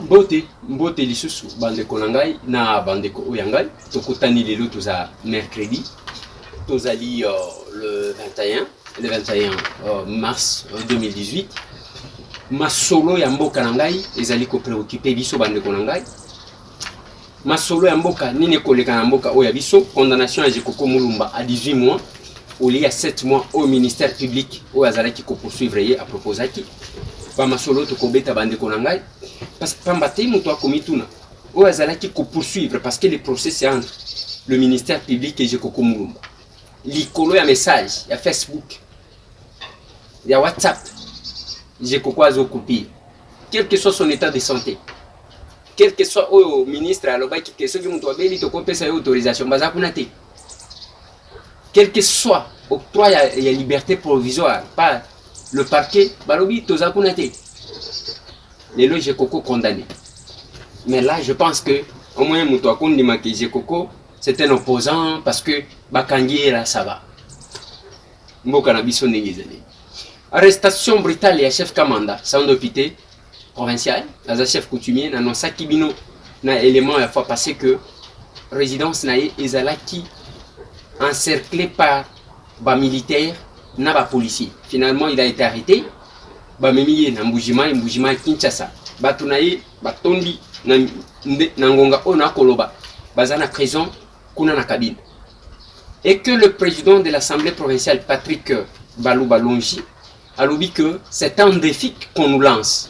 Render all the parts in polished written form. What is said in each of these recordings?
Mbote, mbote lisusu bandeko na ngai na bandeko oyo ya ngai. Tokutani lelo, toza mercredi, tozali le 21, le 21 mars 2018. Masolo ya mboka na ngai ezali kopréoccuper biso, bandeko na ngai. Masolo ya mboka, nini ekoleka na mboka oyo ya biso? Condamnation ya Jekoko Mulumba à 18 mois au lieu ya 7 mois au ministère public oyo azalaki kopoursuivre ye aproposaki. Bamasolo tokobeta, bandeko na ngai, parce pamba te moto akomituna oyo azalaki kopoursuivre, parce que le procès, c'est entre le ministère public et Jekoko Mulumba likolo ya message ya Facebook, ya WhatsApp. Jekoko azokupia, quel que soit son état de santé, quel que soit oyo ministre alobaki ke soki moto abeli tokopesa ye autorisation, baza kuna te, quel que soit octroi ya liberté provisoire par le parquet, balobi toza kuna te. Lelo Jekoko condamné, mais là je pense que au moins moto akondima ke Jekoko, c'est un opposant, parce que bakangi ye là, ça va. Mboka na biso ndenge ezali, arrestation brutale ya chef Kamanda, son député provincial, aza chef coutumier. Nanonsaki bino na élément ya fois passé que résidence na ye ezalaki encerclé par bamilitaire na bapolicier. Finalement il a été arrêté, bamemi ye na Mbujimai, Mbujimai Kinshasa. Bato na ye batondi na ngonga oyo nakoloba, baza na prison kuna na cabine. Et que le président de l'Assemblée provinciale, Patrick Baluba Longi, alobi que c'est un défi qu'on nous lance,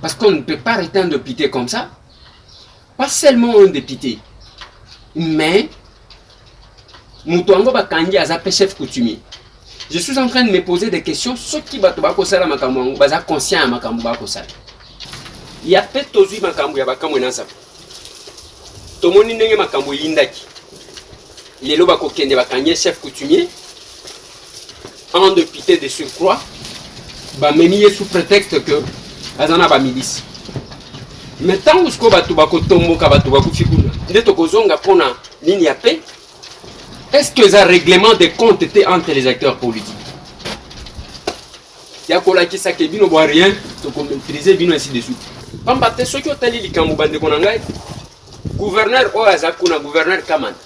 parce qu'on ne peut pas arrêter un député comme ça. Pas seulement un député, mais moto yango bakangi aza mpe chef coutumier. Je suis en train de me poser des questions soki bato bakosala makambo yango baza conscient ya makambo bakosala. Ya mpe tozwi makambo ya bakamwe na nzambe, tomoni ndenge makambo eyindaki. Lelo bakokende bakangi chef coutumier, un député de surcroît, bamemi ye sous prétexte que aza na bamilice. Mais ntango sikoyo bato bakotomboka, bato bakufi kuna, nde tokozonga mpona nini ya pe? Est-ce que eza règlement de compte te entre les acteurs politiques ya kolakisa ke bino bwa rien, tokomaîtrise bino, ainsi de suite? Pamba te soki otali likambo, bandeko na ngai, gouverneur oyo aza kuna, gouverneur Kamanda,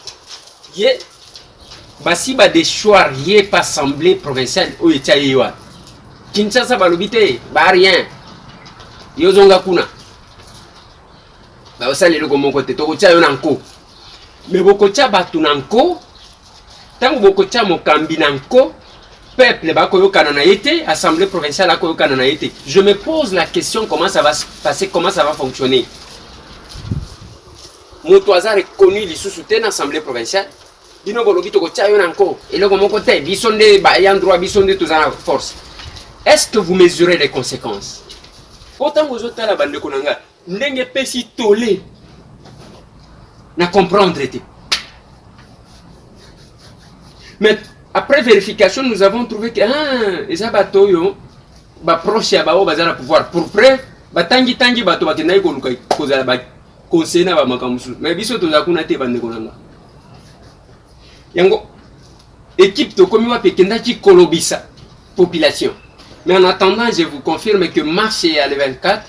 ye basi badéchoir ye pa assemblée provinciale oyo etia ye wana. Kinshasa balobi te ba rien, yo ozonga kuna, bakosala eloko moko te, tokotia yo na nko. Me bokotia bato na nko, ntango bokotia mokambi na nko, peuple bakoyokana na ye te, assemblée provinciale akoyokana na ye te. Je me pose la question, comment ça va se passer, comment ça va fonctionner? Moto aza reconnu lisusu te na assemblée provinciale, bino bolobi tokotia yo na nko, eloko moko te, biso nde baya droit, biso nde toza na force. Est-ce que vous mesurez les conséquences? Po ntango ozotala, bandeko na ngai, ndenge epesi tole na comprendre te. Mais après vérification, nous avons trouvé que ah, eza bato oyo baproche ya baoyo baza na pouvoir. Pour preuve, batangitangi bato bakendaki koluka kozala baconseiller na bamakambo mosusu, mais biso toza kuna te, bandeko na nga. Yango équipe tokomi wapi ekendaki kolobisa population. Mais en attendant, je vous confirme que marche ya le 24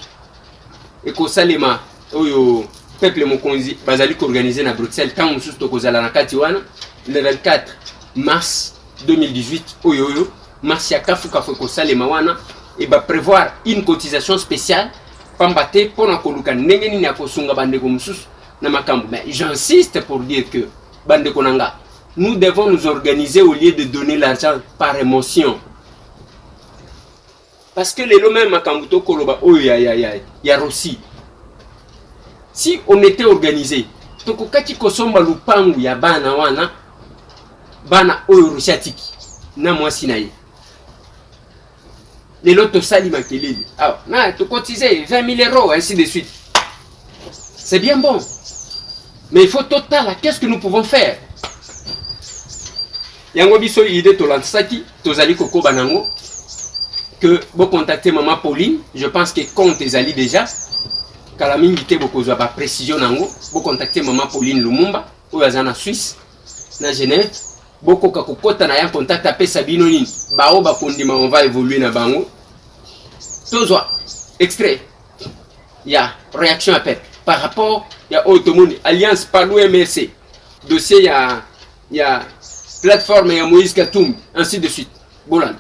ekosalema, oyo peuple mokonzi bazali koorganiser na Bruxelles. Ntango mosusu tokozala na kati wana le 24 mars 2018. Oyo marche ya kafukafu ekosalema wana e baprévoir une cotisation spéciale, pamba te mpona koluka ndenge nini ya kosunga bandeko mosusu na makambo. Mais j'insiste pour dire que, bandeko na nga, nous devons nous organiser au lieu de donner l'argent par émotion, parce que lelo même makambo tokoloba oyo ya Rossi, si on était organisé, tokokaki kosomba lupangu ya bana wana, bana oyo Rossi atiki na mwasi na ye. Lelo tosali makelele awa na tocotiser 20 000 euros, ainsi de suite, c'est bien bon, mais il faut totala qu'est-ce que nous pouvons faire. Yango biso idée tolandisaki, tozali kokoba nango que bocontacte mama Pauline. Je pense que compte ezali déjà, kala mingi te bokozwa baprécision nango. Bocontacte mama Pauline Lumumba oyo aza na Suisse, na Genève. Bokoka kokɔta na ya contact, apesa bino nini bao bakondima. On va évoluer na bango. Tozwa extrait. Ya réaction ya peuple par rapport ya oyo tomoni, alliance PALU MLC, dossier ya plateforme ya Moïse Katumbi, ainsi de suite. Bolanda.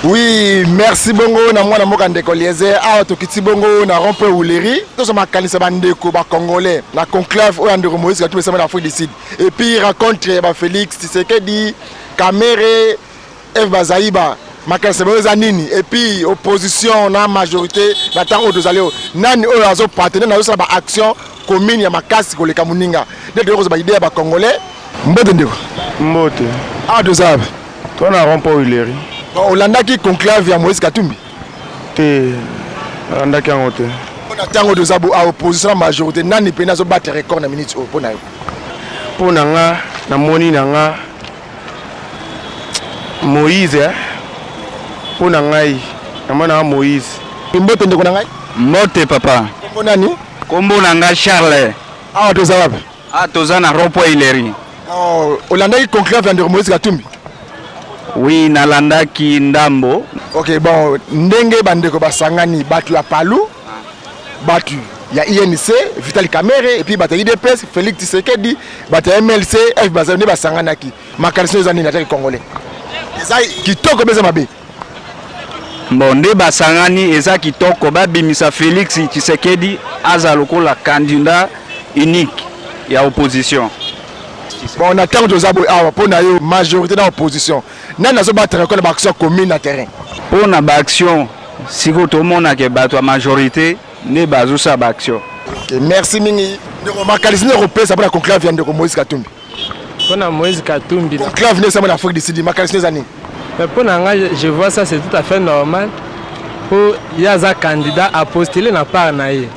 Oui, merci. Bongo na mwana mboka ndeko Eliezer, awa tokiti bongo na rond-point Huileries, tozwa makanisa bandeko bacongolais na conclave oyo ya ndeko Moïse Katumbi esama na Afrique du Sud, et puis rencontre ya bafélix Tshisekedi, Kamerhe, Eve Bazaiba. Makanisa bango eza nini? Et puis opposition na majorité, na ntango oyo tozali oyo, nani oyo azopartenaire nani azosala baaction commune ya makasi koleka moninga? Nde toyei kozwa baidée ya bacongolais. Mbote ndeko. Mbote. Awa toza wapi? To na rond-point Huileries. Bon, olandaki conclave ya Moïse Katumbi? Te, nalandaki yango te. Mpona ntango toza bo a opposition na majorité, nani mpena azobattre record na minute oyo mpo na yo? Mpo na nga, namoni na nga Moïse, eh? Mpo na ngai, namoni na nga Moïse. Mbote ndeko na ngai. Mbote papa. Kombo nani? Kombo na nga Charles. Awa toza wapi? Ah, toza na rond-point Huileries. Oh, olandaki conclave ya ndeko Moïse Katumbi? Oui, nalandaki ndambo. Ok, bon, ndenge bandeko basangani, bato ya PALU, bato ya UNC, Vital Kamerhe, et puis bato ya UDPS, Félix Tshisekedi, bato ya MLC, Eve Bazaiba, nde basanganaki, makanisi eza nini? Ataki congolais, eza kitoko mpe eza mabe? Bon, nde basangani eza kitoko. Babimisa Félix Tshisekedi aza lokola candidat unique ya opposition. Bon, na ntango toza boye awa, mpo na yo, majorité na opposition, nani azobattre record na baaction commune na terrain? Mpo na baaction, sikoyo tomonake bato ya majorité nde bazosala baaction. Ok, merci mingi ndeko. Makanisi nde kopesa mpona conclave ya ndeko Moïse Katumbi? Mpona Moïse Katumbi? Conclave nde esama na Afrique du Sud, makanisi nde eza nini? Mais mpo na ngai, je vois ça, c'est tout à fait normal, mpo ye aza candidat, apostule na part na ye,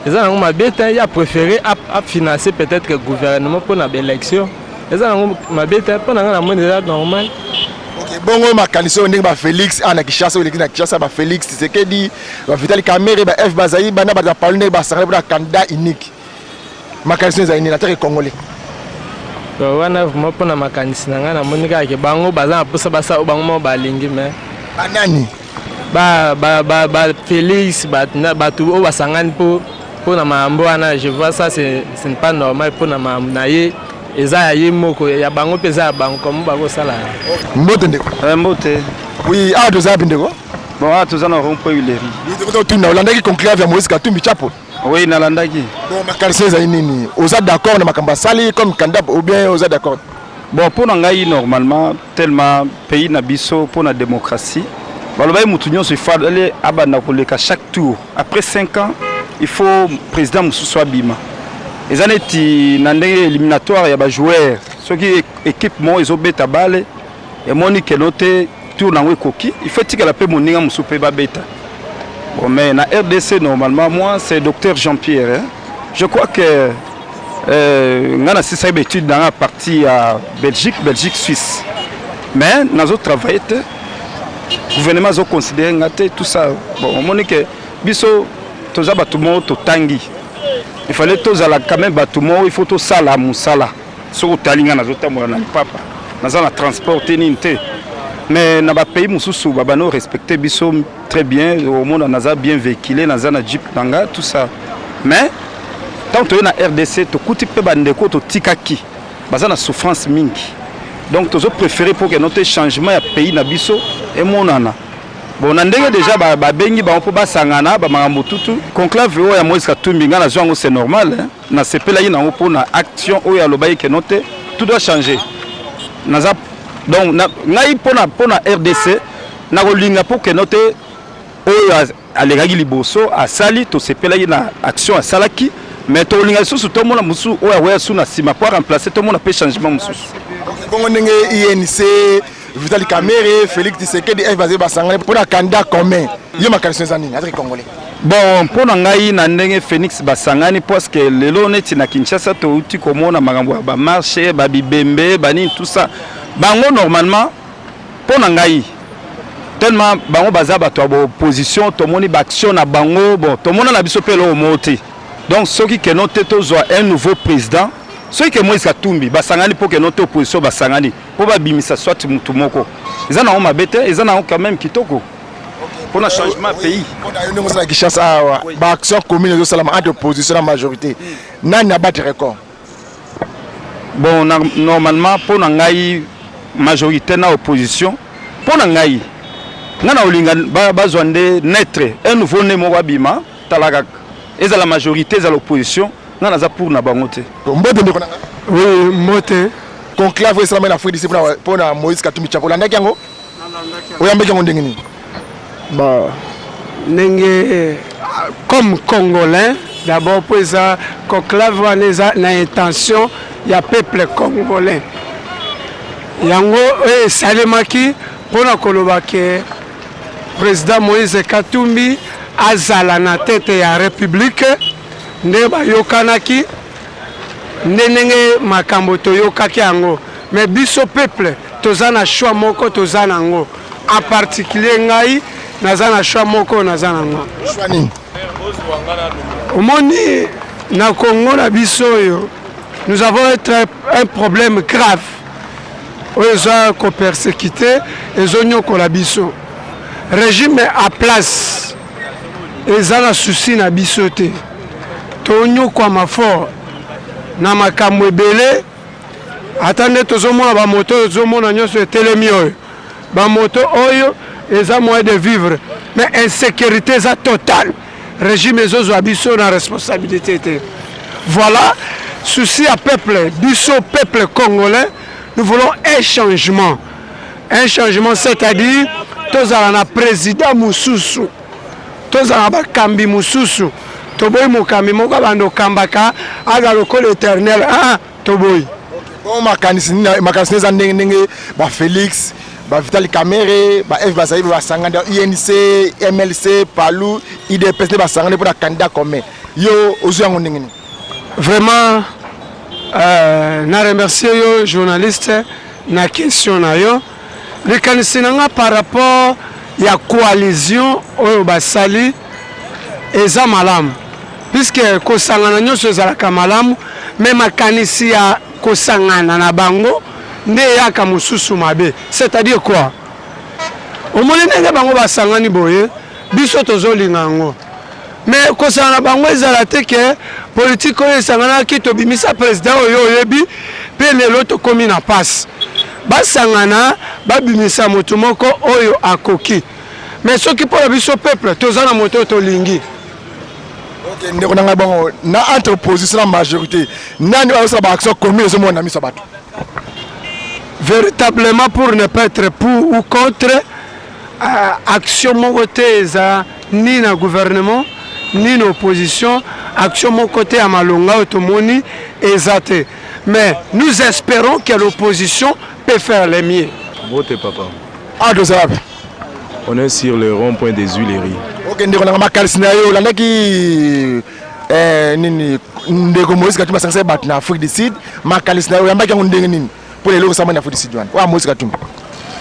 eza nango mabe te. Ye apréféré afinancer peut-être que gouvernement mpona baélection, eza nango mabe te. Mpo na ngai, namoni eza normal. Ok, bongo makanisi oyo, ndenge bafélix awa na Kinshasa, oyo eleki na Kinshasa, bafélix Tshisekedi, bavital Kamerhe, ba Eve Bazaiba na bato ya PALU, ndenge basangani mpona candidat unique, makanisi oyo ezali nini atake congolais? Bon, wana vraiment, mpona makanisi na ngai, namoni kaka ke bango baza na mposa basala oyo bango moko balingi, mais Banani? Ba Félix, bato oyo basangani mpo na makambo wana, je vois ça, ce n'est pas normal. Mpo na makambo na ye eza ya ye moko, ya bango mpe eza ya bango, komo bakosala. Mbote ndeko. Mbote. Oui, awa toza wapi ndeko? Bon, awa toza na rond-point Huileries. Totuna, olandaki conclave ya Moïse Katumbi Chapo? Oui, nalandaki. Bon, makanisi ezali nini? Oza d'accord na makambo asali comme candidat ou bien oza d'accord? Bon, mpo na ngai, normalement, tellement pays na biso, mpo na démocratie, balobaki motu nyonso il faut ale abanda koleka chaque tour. Après 5 ans, il faut président mosusu abima. Eza neti na ndenge éliminatoire ya bajoueur, soki équipe moko ezobeta bale, emoni keno te tour nango ekoki, il faut etikala mpe moninga mosusu mpe babeta. Bon, mais na RDC, normalement, moi, c'est docteur Jean-Pierre, hein. Je crois que nga nasilisaki baétude nanga à partir ya Belgique, Belgique, Suisse, mais nazotravaille te, gouvernement azoconsidere nga te, tout ça. Bon, omoni ke biso toza bato moko totangi, il fallait tozala quand même bato moko, il faut tosala mosala. Soki otali nga, nazotambola na lipapa, naza na transport te, nini te, mais na bapays mosusu babano respecte biso très bien. Omona naza bien véhiculé, naza na jeep na nga, tout ça. Mais tant toye na RDC, tokuti mpe bandeko totikaki baza na souffrance mingi. Donc tozopréféré mpo ke note changement ya pays na biso emonana. Bon, na ndenge déjà babengi bango mpo basangana bamakambo tutu, conclave oyo ya Moïse Katumbi, ngai nazwa yango, c'est normal, hein? Nasepelaki nango mpo na action oyo alobaki ke no te, tout doit changer. Naza donc ngai mpona RDC, nakolinga mpo ke no te oyo alekaki liboso asali, tosepelaki na action asalaki, mais tokolinga lisusu tomona mosusu oyo akoya su na nsima po aremplace, tomona mpe changement mosusu. Bongo ndenge UNC, Vital Kamerhe, Félix Tshisekedi, Eve Bazaiba basangani mpona candidat commun, yo makanisi eza nini azaki congolais? Bon, mpo na ngai, na ndenge Félix basangani, parce lelo neti na Kinshasa touti komona makambo ya bamarche, babibembe, banini, tout ça, bango normalement, mpo na ngai, tellement bango baza bato ya baopposition, tomoni baaction na bango. Bon, tomona na biso mpe eloko moko te. Donc soki keno te tozwa un nouveau président, soki ke Moïse Katumbi basangani mpo keno te opposition basangani mpo babimisa soit mutu moko, eza nango mabe te, eza nango quand même kitoko. mpona changement pays. Mpona yo ndenge osala Kinshasa awa, baaction commune ezosalama entre opposition na majorité, nani abati record? Bon, normalement mpo na ngai, majorité na opposition, mpo na ngai, ngai na olinga bazwa nde naître un nouveau né moko abima. Tala kaka, ezala majorité, ezala opposition, ngai naza pour na bango te. Mbote, ndeko na ngai. Oui, mbote. Conclave oyo esalamaki na Afrique du Sud mpona Moïse Katumbi Chapwe, olandaki yango? Oyambaki yango ndenge nini? Bon, ndenge comme Congolais d'abord, mpo eza conclave wana eza na intention ya peuple congolais. Yango oyo esalemaki mpona koloba ke président Moïse Katumbi azala na tete ya république, nde bayokanaki, nde ndenge makambo toyokaki yango. Mais biso peuple toza na choix moko, toza nango. En particulier ngai naza na choix moko, naza nango. Choix nini? Omoni, na Congo na biso oyo, nous avons un problème grave oyo eza kopersécuter, ezonyokola biso. Régime en place eza na souci na biso te. Tonyokwama fort na makambo ebele. Ata nde tozomona bamoto oyo, tozomona nyonso etelemi oyo, bamoto oyo eza moyen de vivre, mais insécurité eza totale. Régime ezozwa biso na responsabilité te. Voilà souci ya peuple. Biso peuple congolais, nous voulons un changement, un changement, c'est-à-dire tozala na président mosusu, tozala na bakambi mosusu. Toboyi mokambi moko abanda okambaka aza lokola éternel. Ah, toboyi. Bon, makanisi nini? Makanisi eza ndenge ndenge baFélix, baVital Kamerhe, baF bazali basangani, UNC, MLC, PALU, UDPS, nde basangani mpona candidat commun. Yo ozwi yango ndenge nini? Vraiment, na remercie yo journaliste na question na yo. Likanisi na nga par rapport ya coalition oyo basali eza malamu, puisque kosangana nyonso ezalaka malamu, mais makanisi ya kosangana na bango nde eyaka mosusu mabe. C'est-à-dire quoi? Omoni ndenge bango basangani boye, biso tozolinga yango, mais kosangana na bango ezala te ke politike oyo esanganaki tobimisa président oyo oyebi mpe lelo tokómi na pasi. Basangana, babimisa moto moko oyo akoki, mais soki mpo na biso peuple toza na moto oyo tolingi. Ok, ndeko na ngai, bongo na entre opposition na majorité, nani oyo azosala baaction commune ezomona na miso ya bato? Véritablement, pour ne pas être pour ou contre, action moko te eza ni na gouvernement ni na opposition. Action moko te ya malonga oyo tomoni eza te, mais nous espérons que l'opposition peut faire le mieux. Mbote papa. Awa tozala wapi? On est sur le rond-point des Huileries. Ok, ndeko nanga, makanisi na yo, olandaki nini? Ndeko Moïse Katumbi asangisaki bato na Afrique du Sud. Makanisi na yo, oyambaki yango ndenge nini mpo lelo osambani na Afrique du Sud wana oya Moïse Katumbi?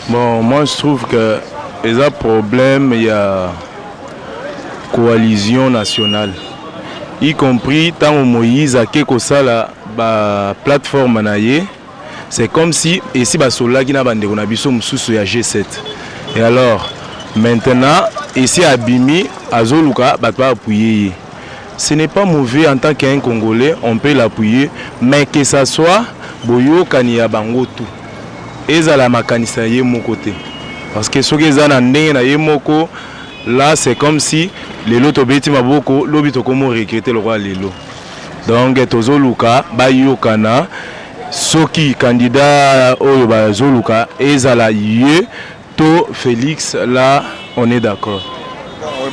Bon, moi je trouve que eza problème ya coalition nationale, y compris ntango Moïse ake kosala ba plateforme na ye, c'est comme si esi basololaki na bandeko na biso mosusu ya G7. Et alors maintenant esi abimi, azoluka bato baappuyer ye. Ce n'est pas mauvais, en tant qu'un Congolais on peut l'appuyer, mais que ça soit boyokani ya bango tout, ezala makanisi na ye moko te, parce que soki eza na ndenge na ye moko là, c'est comme si lelo tobeti maboko, lobi tokomi regretter lokola lelo. Donc tozoluka bayokana, soki candidat oyo bazoluka ezala ye to Félix, là on est d'accord.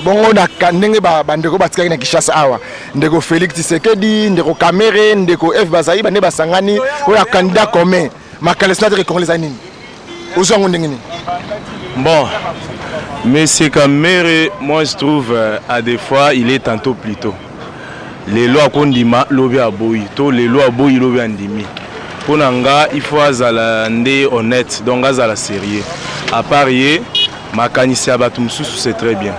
Bongo na ndenge bandeko batikaki na Kinshasa awa, ndeko Félix Tshisekedi, ndeko Kamerhe, ndeko Eve bazali bande basangani oyo ya candidat commun, makanisi na teke Congolais eza nini? Ozwa yango ndenge nini? Bon, monsieur Kamerhe, moi je trouve à des fois il est tantôt plutôt lelo akondima, lobi aboyi, to lelo aboyi, lobi andimi. Mpo na nga, il faut azala nde honnête, donc azala sérieux. À part ye, makanisi ya bato mosusu c'est très bien.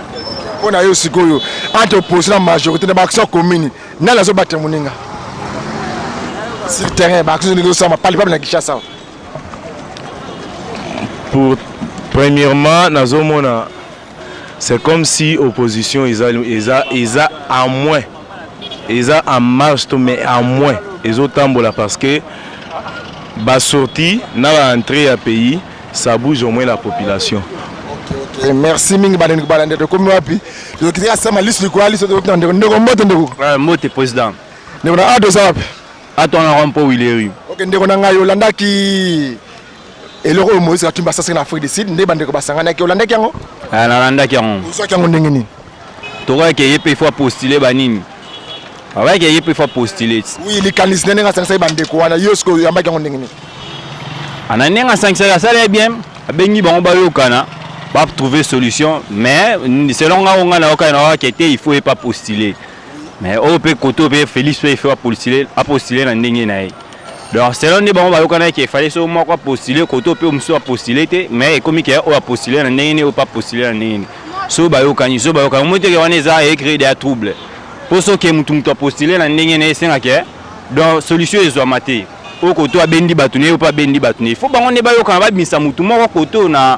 Mpo na yo sikoyo, entre opposition na majorité, na baaction commune, nani azobatela moninga sur terrain? Baaction ndenge osama palpable na Kinshasa? Pour premièrement, nazomona C'est comme si opposition eza eza eza en moins eza en marche to mais en moins ezotambola parce que ba sortie na ba entrée ya pays ça bouge au moins la population. Okay, merci mingi bandeko balanda tokomi wapi tokiti asama lisu likolo lisu tokoti ndeko ndeko mbote ndeko mbote président ndeko na awa toza wapi ato na rond-point Huilerie. Ok ndeko na ngai olandaki eloko oyo Moïse Katumbi asalaki na Afrique du Sud nde bandeko basanganaki olandaki yango? Ah, nalandaki yango. Ozwaki yango ndenge nini? Tokoyaki ye mpe il faut apostuler banini abayaki ye mpe il faut apostuler. Oui, likanisi nde ndenge asangisaki bandeko wana yo sikoyo oyambaki yango ndenge nini? Ah, na ndenge asangisaki asali bien, abengi bango bayokana batrouver solution, mais selon nga oyo nga nayokaki nayokaki te il faut ye pas postuler, mais oyo mpe kote oyo mpe Félix mpe il faut apostuler, apostuler na ndenge na ye. Donc selon nde bango bayokanaki efale so moko apostuler kote oyo mpe mosusu apostuler te, mais ekomi ke oyo apostuler na ndenge nini, oyo mpe apostuler na ndenge nini. So bayokani, so bayokani omoni teke wana eza ecréer deya trouble, mpo soki mutu mutu apostuler na ndenge na ye esengaka donc solution ezwama te. Oyo kote abendi bato na ye, oyo mpe abendi bato na ye, faut bango nde bayokana babimisa mutu moko kote oyo na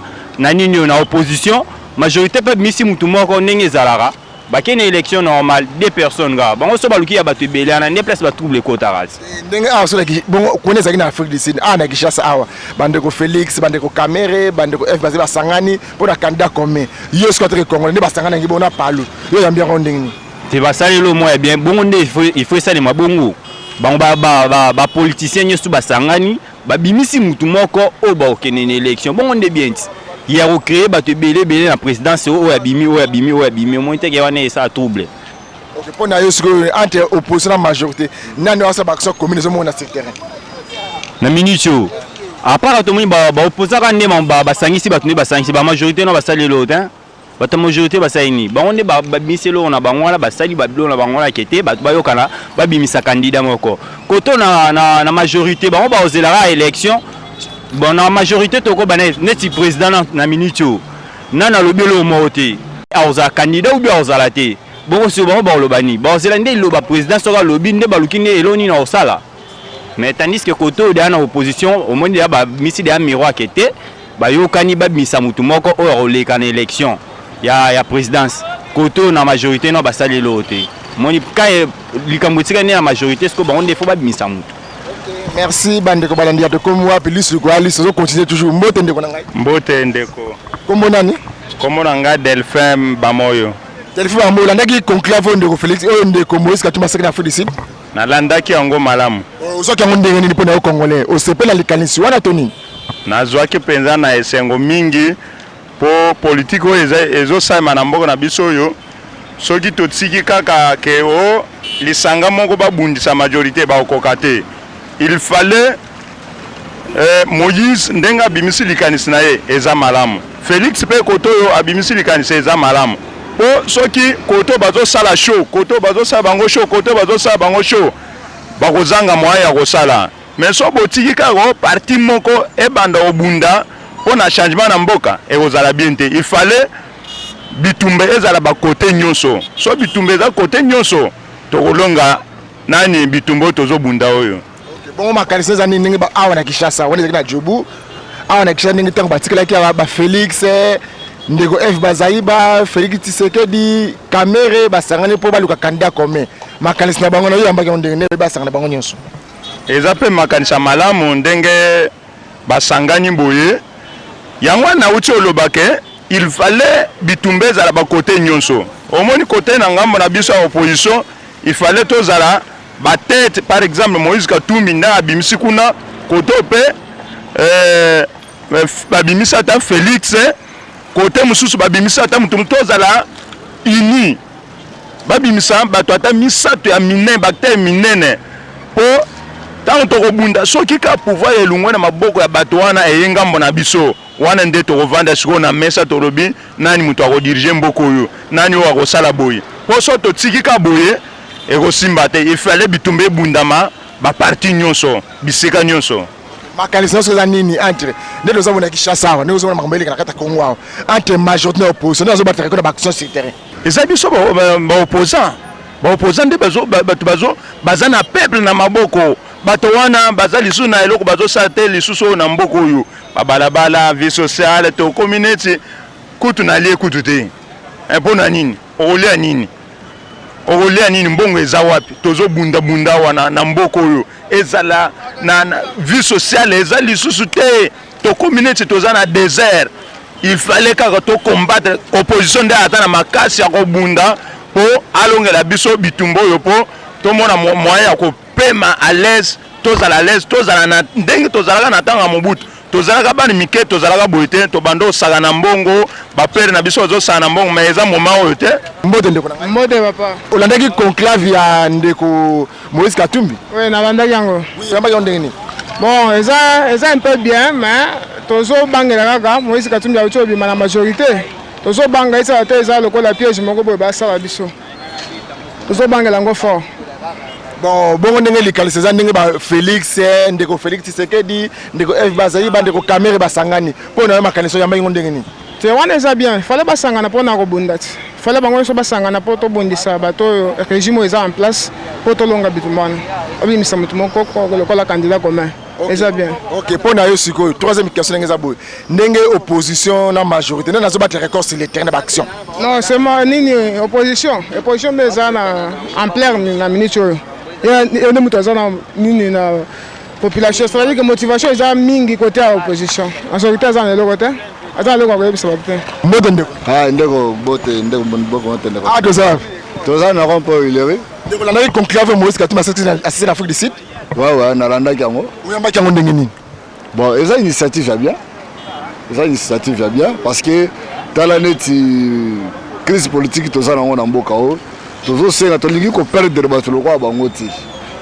nini oyo na opposition, majorité mpe abimisi mutu moko ndenge ezalaka bakei na élection normale, deux personnes kaka bango. So baluki ya bato ebele wana nde place batrouble ekotaka ti. Ndenge awa so bongo kuna ezalaki na Afrique du Sud, awa na Kinshasa awa bandeko Félix, bandeko Kamerhe, bandeko F baze basangani mpo na candidat commun. Yo sikoyo ateke Congolais nde basangani yangi bongo na palu, yo oyambi yango ndenge nini? Te, basali elo moko ya bien bongo nde il faut esalema bongo. Bango bapoliticien nyonso basangani babimisi mutu moko oyo bakokende na élection bongo nde bien ti ya kocréer bato ebele ebele na présidence, oyo abimi, oyo abimi, oyo abimi, omoni teke wana esala trouble. Ok, mpo na yo sikoyo entre opposition na majorité nani asala baaction commune ezomona sur terrain? Na minute oyo, à part tomoni baopposaka nde basangisi bato nde basangisi bamajorité no basali eloko te. Bato ya majorité basali nini? Bango nde babimisi eloko na bango wana, basali babiloko na bango wana ke te bato bayokana babimisa candidat moko koto na majorité. Bango baozelaka élection. Bon, na majorité tokoba neti président na minute oyo nani alobi eloko moko te, akozala candidat ou bien akozala te. Bongo sikoyo bango bakoloba nini? Bakozela nde liloba président. Soki alobi nde baluki nde eloko nini akosala. Mais tandis que kote oyo deya na opposition omoni deya bamisi deya miroir ke te bayokani babimisa motu moko oyo akoleka na élection ya présidence. Kote oyo na majorité no basali eloko te. Omoni ka likambo etikali nde na majorité, sikoyo bango nde faut babimisa motu. Merci bandeko balandi ya tokomi wapi lisu likolo lisu ozocontinue toujours. Mbote ndeko na ngai. Mbote ndeko. Kombo nani? Kombo na ngai Delphin Bamoyo. Delphin Bamoyo, olandaki conclave oyo ndeko Félix, oyo ndeko Moïse Katumbi asalaki na Afrique du Sud? Nalandaki yango malamu. Ozwaki yango ndenge nini? Mpo na yo Congolais, osepela likanisi wana to nini? Nazwaki mpenza na esengo mingi, mpo politike oyo ezosalema na mboka na biso oyo, soki totiki kaka ke o lisanga moko babundisa majorité, bakokoka te. Il fallait Moïse ndenge abimisi likanisi na ye eza malamu, Félix mpe kote oyo abimisi likanisi eza malamu, mpo soki kote bazosala show, kote bazosala bango show, kote bazosala bango show, bakozanga moyen ya kosala. Mais so botiki kaka parti moko ebanda kobunda mpo na changement na mboka, ekozala bien te. Il fallait bitumba ezala bakote nyonso. So bitumba eza kote nyonso, tokolonga nani bitumba oyo tozobunda oyo. Bongo makanisi eza nini ndenge awa na Kinshasa wana ezalaki na Jobu, awa na Kinshasa ndenge ntango batikalaki awa baFélix, ndeko F Bazaiba, Félix Tshisekedi, Kamerhe basangani mpo baluka candidat commun, makanisi na bango na yo yambaki yango ndenge nde basangana bango nyonso? Eza mpe makanisi ya malamu ndenge basangani boye. Yango wana nauti oloba ke il fallait bitumba ezala bakote nyonso. Omoni kote na ngambo na biso ya opposition, il fallait tozala batete. Par exemple Moïse Katumbi nde abimisi kuna kote mpe babimisi ata Félix kote mosusu, babimisi ata motu, tozala uni, babimisa bato ata misato ya minene, baacteur minene, mpo ntango tokobunda, soki ka pouvoir elongwe na maboko ya bato wana eye ngambo na biso, wana nde tokovanda sikoyo na mesa, tolobi nani moto akodiriger mboka oyo, nani oyo akosala boye. Mpo so totiki ka boye ekosimba te. Il fallait bitumba ebundama baparti nyonso, bisika nyonso. Makanisi nyonso eza nini entre nde tozomona Kinshasa awa, ndenge ozomona makambo eleka na kati ya Congo awa, entre majorité na opposition, nde azobataka na baaction sur terrain? Eza biso baopposant. Baopposant nde bato bazo baza na peuple na maboko. Bato wana baza lisusu na eloko bazosala te lisusu oyo na mboka oyo, babalabala, vie sociale, tokomi neti kutu nalie kutu te. Mpo na nini? Okolia nini? Okolia nini? Mbongo eza wapi? Tozobundabunda wana na mboka oyo ezala na, na vie sociale eza lisusu te. Tokomi neti toza na desert. Il fallait kaka to combattre opposition nde ata na makasi ya kobunda mpo alongela biso bitumba oyo mpo tomona moyen ya kopema à l'aise, tozala à l'aise, tozala na ndenge tozalaka na ntango ya Mobutu. Tozalaka bana mike, tozalaka boye te, tobanda osaka na mbongo, bapere na biso bazosaka na mbongo, mais eza moment oyo te. Mbote ndeko na ngai. Mbote papa. Olandaki conclave ya ndeko Moïse Katumbi? Oui, nalandaki yango. Oui, olandaki yango ndenge nini? Bon, eza eza un peu bien, mais tozobangela kaka Moïse Katumbi auti obima na majorité. Tozobanga esala te, eza lokola piège moko boye basala biso. Tozobangela yango fort. Bon, bongo ndenge likanisi eza ndenge ba Felix, ndeko Felix Tshisekedi, ndeko Eve Bazaiba, ndeko Kamerhe basangani. Mpo na yo makanisi oyambaki yango ndenge nini? Te wana eza bien, fallait basangana mpo na kobunda ti. Fallait bango nyonso basangana mpo tobundisa bato oyo régime oyo eza en place mpo tolonga bitumba wana. Obimisa moto moko lokola candidat commun. Eza bien. Ok, mpo na yo sikoyo, troisième question ndenge eza boye. Ndenge opposition na majorité, nani azobattre record sur le terrain na ba action? Non, c'est ma nini opposition. Opposition nde eza na ampleur na minute oyo. Ye nde moto aza na nini na population, c'est-à-dire que motivation eza mingi côté ya opposition. Majorité aza na eloko te, aza na eloko ya koyebisa bato te. Mbote ndeko. Ah, ndeko mbote ndeko mbote mbote ndeko. Ah, toza wapi? Toza na rond-point Huilerie. Ndeko, olandaki conclave Moïse Katumbi asisi na Afrique du Sud? Ouais, ouais, nalandaki yango. Oyambaki yango ndenge nini? Bon, eza initiative ya bien. Eza initiative ya bien parce que tala neti crise politique toza nango na mboka oyo, tozosenga tolingi koperdre bato lokola bango te.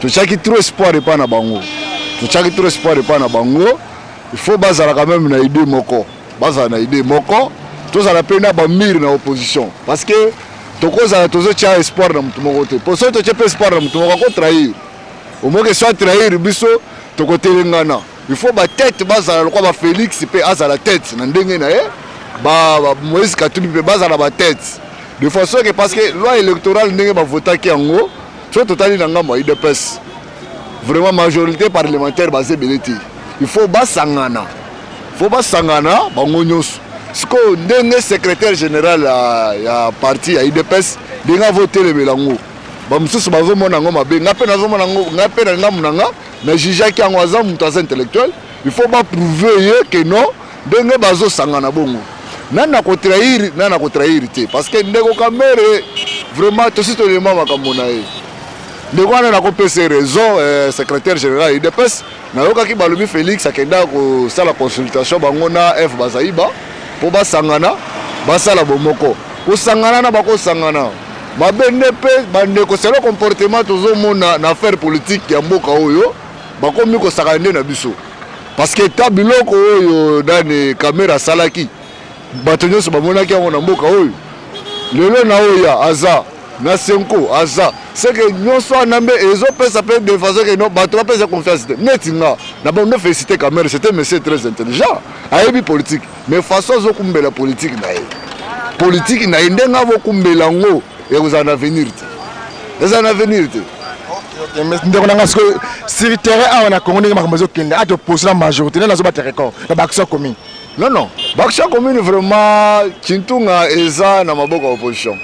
Totiaki trop espoir epai na bango, totiaki trop espoir epai na bango. Il faut bazala quand même na idée moko, bazala na idée moko, tozala mpe na bamire na opposition parce que tokozala tozotia espoir na motu moko te, po soki totie mpe espoir na motu moko akotrahir, omoke so atrahir biso tokotelengana. Il faut batete bazala lokola ba Félix mpe azala tete na ndenge na ye, ba Moïse Katumbi mpe bazala batete de façon que parce que loi électorale ndenge bavotaki yango, soki totali na ngambo ya UDPS vraiment majorité parlementaire baza ebele te. Il faut basangana, faut basangana bango nyonso. Sikoyo ndenge secrétaire général ya parti ya UDPS ndenge avotelemela yango, bamosusu bazomona yango mabe, nga mpe nazomona yango, nga mpe na ngambo na nga na jugeaki yango, aza moto aza intellectuel, il faut baprouve ye que non, ndenge bazosangana bongo nani akotrahir, nani akotrahir te, parce que ndeko Kamerhe vraiment tosi tolema makambo na ye. Ndeko wana nakopesa raison, secrétaire général ya UDPS. Nayokaki balobi Félix akendaka kosala consultation bango na Eve Bazaiba mpo basangana basala bomoko. Kosangana na bakosangana mabe nde mpe bandeko, selo comportement tozomona na affaire politique ya mboka oyo, bakomi kosakana nde na biso parce que ta biloko oyo nani Kamerhe asalaki, bato nyonso bamonaki yango na mboka oyo. Lelo na oyo aza na Senko aza seke nyonso wana mbe ezopesa mpe de façon que non, bato bapesa confiance te. Neti nga na bando félicité Kamerhe, c'était monsieur très intelligent, ayebi politique, mais façon azokumbela politique na ye, politique na ye ndenge azokumbela yango ekozala na avenir te, ezala na avenir te. Ndeko na nga, sikoyo sur terrain awa na Congo, ndenge makambo ezokende, ata opposition na majorité, nde nazobata record na baaction commune? Non, non, baaction commune vraiment kintunga eza na maboko ya opposition,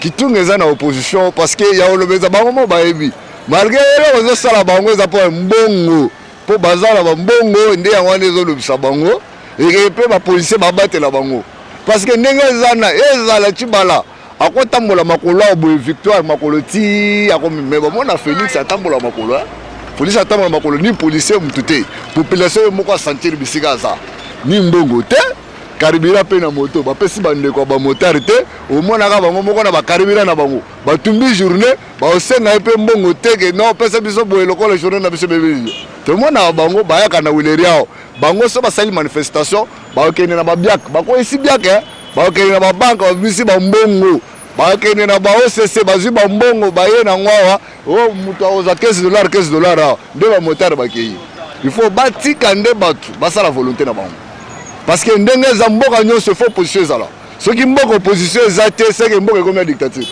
kitunga eza na opposition parce que ya koloba eza bango mo bayebi, malgré eloko ezosala bango eza mpo mbongo, mpo baza na bambongo nde yango wana ezolobisa bango eke mpe bapolisier babatela bango parce que ndenge eza na ezala Tshibala akotambola makolo awa boye, victoire makolo ti akomi, mais bamona Félix atambola makolo, Félix atambola makolo ni policier mutu te, population ye moko asentir bisika aza ni mbongo te, carburant mpe na moto bapesi bandeko ya bamotard te, omonaka bango moko na bacarburant na bango batumbi journée, baosenga ye mpe mbongo te ke non, opesa biso boye lokola journée na biso bebeli. Tomonaka bango bayaka na Huilerie awa, bango so basali manifestation bakokende na babiak, bakoyisi biak, bakokende na babanke babimisi bambongo, bakokende na ba OCC bazwi bambongo, baye nango awa, o moto akozwa 15 dollar, 15 dollar awa nde bamotard bakei. Il faut batika nde bato basala volonté na bango parce que ndenge eza mboka nyonso il faut opposition ezala. Soki mboka opposition eza te, seke mboka ekomi ya dictature.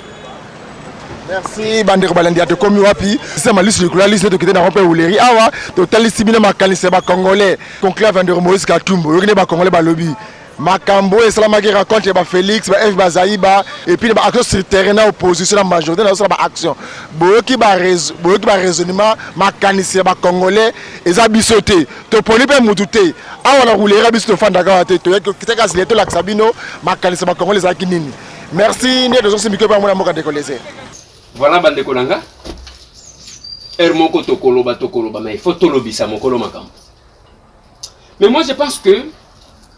Merci bandeko balandi ya Tokomi Wapi. Sema lisu likolo ya lisu, nde tokite na rond-point Huilerie awa, totalisi bino makanisi ya bacongolais, conclave ya ndeko Moïse Katumbi. Oyoki nde bacongolais balobi. Makambo oyo esalamaki rencontre ya ba Felix, ba Eve Bazaiba et puis ba action sur terrain na opposition na majorité na ba action. Boyoki ba boyoki ba raisonnement makanisi ya ba congolais eza biso te. Toponi pe mutu te. Awa na roulera biso tofandaka awa te. Toyaki kitaka zile tolakisa bino makanisi ya ba congolais ezalaki nini. Merci nde tozongisi micro mpe mwana mboka ndeko Eliezer. Voilà bandeko na nga. Heure moko tokoloba tokoloba mais il faut tolobisa mokolo makambo. Mais moi je pense que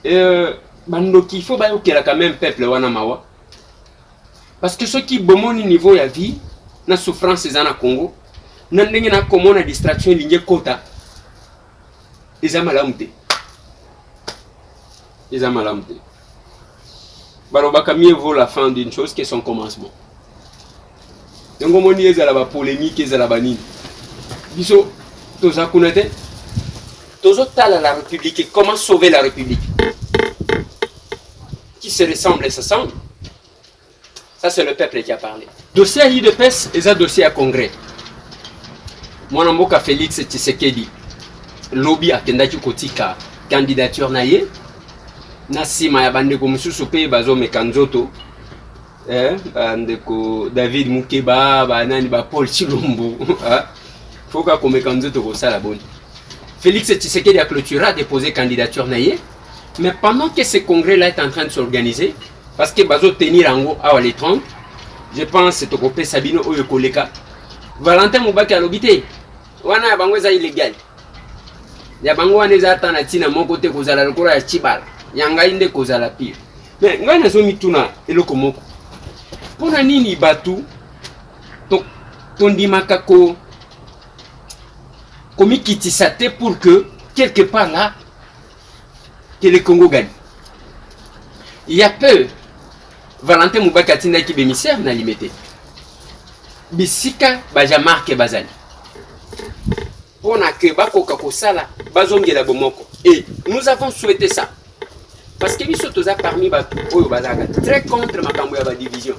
euh, bandoki il faut bayokela quand même peuple wana mawa. Parce que soki bomoni niveau ya vie na souffrance eza na Congo na ndenge na komona distraction elingi ekota eza malamu te. Eza malamu te. Balobaka mieux vaut la fin d'une chose que son commencement. Yango omoni ezala ba polemique ezala ba nini. Biso toza kuna te. Tozotala la République et comment sauver la République. Qui se ressemble et s'assemble. Ça c'est le peuple qui a parlé. Dossier ya UDPS eza dossier ya congrès. Mwana mboka Félix Tshisekedi lobi akendaki kotika candidature na ye na nsima ya bandeko mosusu mpe bazomeka nzoto eh, bandeko David Mukeba banani ba Paul Tshilombo ah, foka komeka nzoto kosala boni. Félix Tshisekedi a clôturé, a déposé candidature na ye. Mais pendant que ce congrès-là est en train de s'organiser, parce que bazo tenir yango awa le 30, je pense tokopesa bino oyo koleka. Valentin Mubake alobi te wana ya bango eza illégal. Ya bango wana eza ata na ntina moko te kozala lokola ya Tshibala. Ya ngai nde kozala pire. Mais ngai nazomituna eloko moko. Mpo na nini bato tondimaka ko komikitisa te pour que quelque part là que le Congo gagne. Il y a peu, Valentin Mubake atindaki bémissaire na Limete. Bisika baja marque bazali. Pona que bakoka kosala bazongela bomoko. Et nous avons souhaité ça. Parce que biso toza parmi bato oyo bazalaka très contre makambo ya ba division.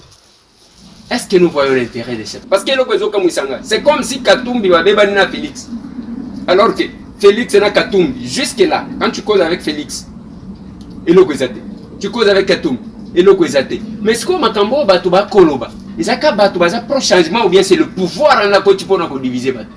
Est-ce que nous voyons l'intérêt de ça? Parce que eloko ezokamwisa nga, c'est comme si Katumbi babebani na Félix. Alors que Félix na Katumbi, jusque là, quand tu causes avec Félix, eloko eza te. Tu causes avec Katumbi, eloko eza te. Mais sikoyo makambo oyo bato bakoloba, ezaka bato baza pro changement ou bien c'est le pouvoir en akoti mpona kodivise bato.